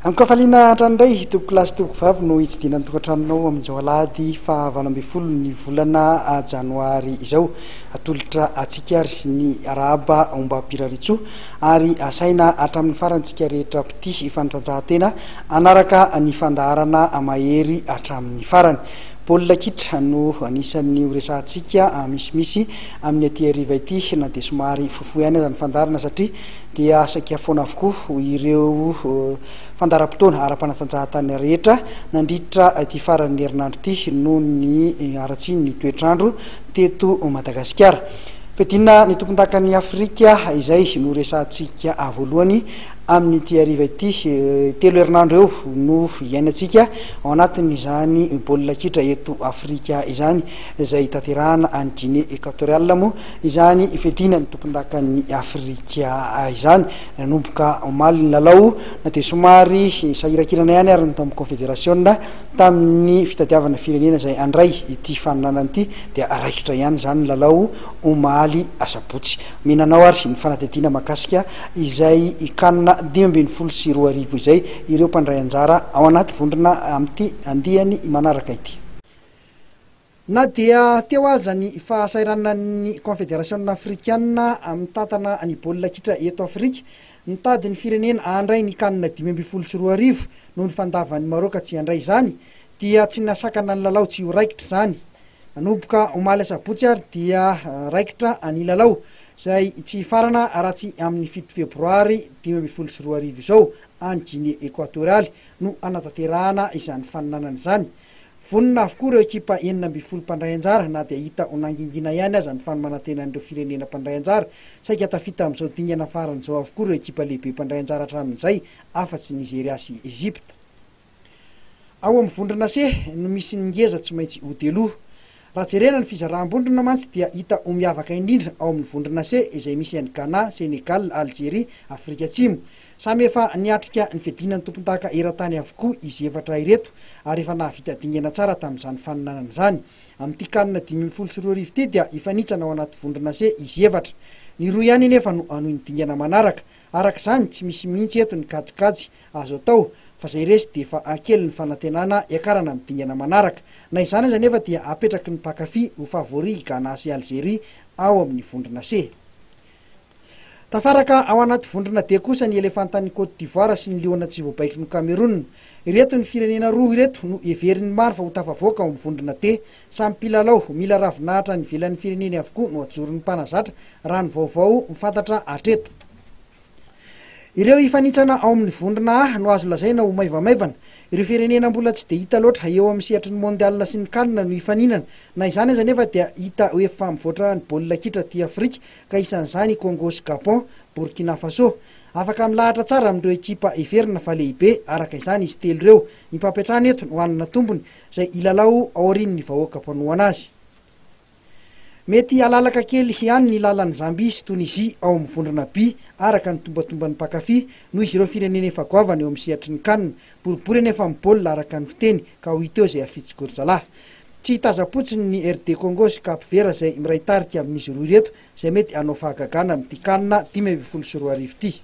An-kafaliana hatrany indray, tompokolahy sy tompokovavy no hitsidihana ny tokantranonao amin'izao alahady faha 18 ny volana janoary izao. Atolotra antsika ary ny arahaba ombam-pirariantsoa ary asaina hatramin'ny farany tsika rehetra mpitia fanatanjahantena hanaraka ny fandaharana mahery hatramin'ny farany. Baolina kitra no anisan'ny ho resahantsika misimisy amin'ny aty hariva ity na dia somary fohifohy ihany aza ny fandaharana satria dia saika foana avokoa ireo fandaharam-potoana ara-panatanjahantany rehetra nandritra ity faran'ny herinandro ity noho ny haratsian'ny toetr'andro teto Madagasikara. Fiadiana ny tompondakan'i Afrika izay no resahantsika voalohany amin'ity hariva ity. 3 herinandro eo no iainantsika ao anatin'izany baolina kitra eto Afrika izany, izay tanterahana any Guinée Equatoriale moa Izany fiadiana ny tompondakan'i Afrika izany. Nanomboka omaly ny lalao na dia somary sahirankirana ihany ary ny tao amin'ny kaonfederasiona tamin'ny fitadiavana firenena izay handray ity faninanana ity dia raikitra ihany izany ny lalao omaly asabotsy. Omena anao ary ny fanadihadiana mahakasika izay CAN 2015 izay ireo mpandray anjara ao anaty vondrona amin'ity andiany manaraka ity. Na dia teo aza ny fahasahiranan'ny Kaonfederasiona Afrikanina mitantana ny baolina kitra eto Afrika, nitady ny firenena handray ny Can 2015 noho ny fandavan'i Maroka tsy handray izany, dia tsy nasakana ny lalao tsy ho raikitra izany. Nanomboka omaly asabotsy ary dia raikitra ny lalao, izay tsy hifarana raha tsy amin'ny 7 febroary 2015 izao any Guinée Equatoriale no hanatanterahana izany faninanana izany. Vonona avokoa ireo ekipa 16 mpandray anjara na dia hita ho nangingina ihany aza ny fanomanantenan'ireo firenena mpandray anjara. Saika tafita amin'izao dingana farany izao avokoa ireo ekipa lehibe mpandray anjara hatramin'izay afa-tsy Nizeria sy Egypta. Ao amin'ny vondrona C no misy ny ngeza tsy maintsy hody aloha. Raha jerena ny fizaram-bondrona mantsy dia hita ho miavaka indrindra ao amin'ny vondrona C izay misy an'i Ghana, Sénégal, Algérie, Afrika Atsimo. Samy efa niatrika ny fiadiana ny tompondaka eran-tany avokoa izy efatra ireto ary efa nahavita dingana tsara tamin'izany faninanana izany. Amin'ity CAN 2015 ity dia hifanitsana ao anaty vondrona C izy efatra. Ny roa ihany anefa no hanohy ny dingana manaraka. Araka izany, tsy misy mihitsy eto ny kajikajy azo atao fa izay resy dia efa kely ny fanantenana hiakarana amin'ny dingana manaraka. Na izany aza anefa dia apetraky ny mpankafy ho favori i Ghana sy Alzeria ao amin'ny vondrona C. Tafaraka ao anaty vondrona D kosa ny Elefantan'i Côte d'Ivoire sy ny Liona tsy voabaikon'i Cameroun. Ireto ny firenena roa ireto no heverin'ny maro fa ho tafavoaka ao amin'ny vondrona D. Samy mpilalao mila ravinahitra any ivelan'ny fireneny avokoa no ajoron'ny mpanazatra raha ny vaovao fantatra hatreto. Ireo hifanintsana ao amin'ny vondrona A no azo lazaina ho maivamaivana. Ireo firenena mbola tsy dia hita loatra eo amin'ny sehatry ny Mondial sy ny Can no hifaninana. Na izany aza anefa dia hita ho efa mivoatra ny baolina kitra aty Afrika ka isan'izany i Congo sy Gabon, Burkina Faso. Afaka milahatra tsara amin'ireo ekipa heverina fa lehibe araka izany izy telo ireo. Ny mpampiantrano eto no hanana tombony izay hilalao aorian'ny vahoaka mpanohana azy. Mety halalaka kely ihany ny lalan'i Zambia sy Tonizia ao amin'ny vondrona B, araka ny tombatomban'ny mpankafy, noho izy ireo firenena efa goavana eo amin'ny sehatry ny Can. Boribory anefa ny baolina, araka ny fiteny, ka ho hita eo izay hafitsiko ry zalahy. Tsy hitazam-potsiny ny RD Congo sy Cap Vert izay miray tarika amin'izy roa ireto, izay mety hanao fahagagana amin'ity Can 2015 ity.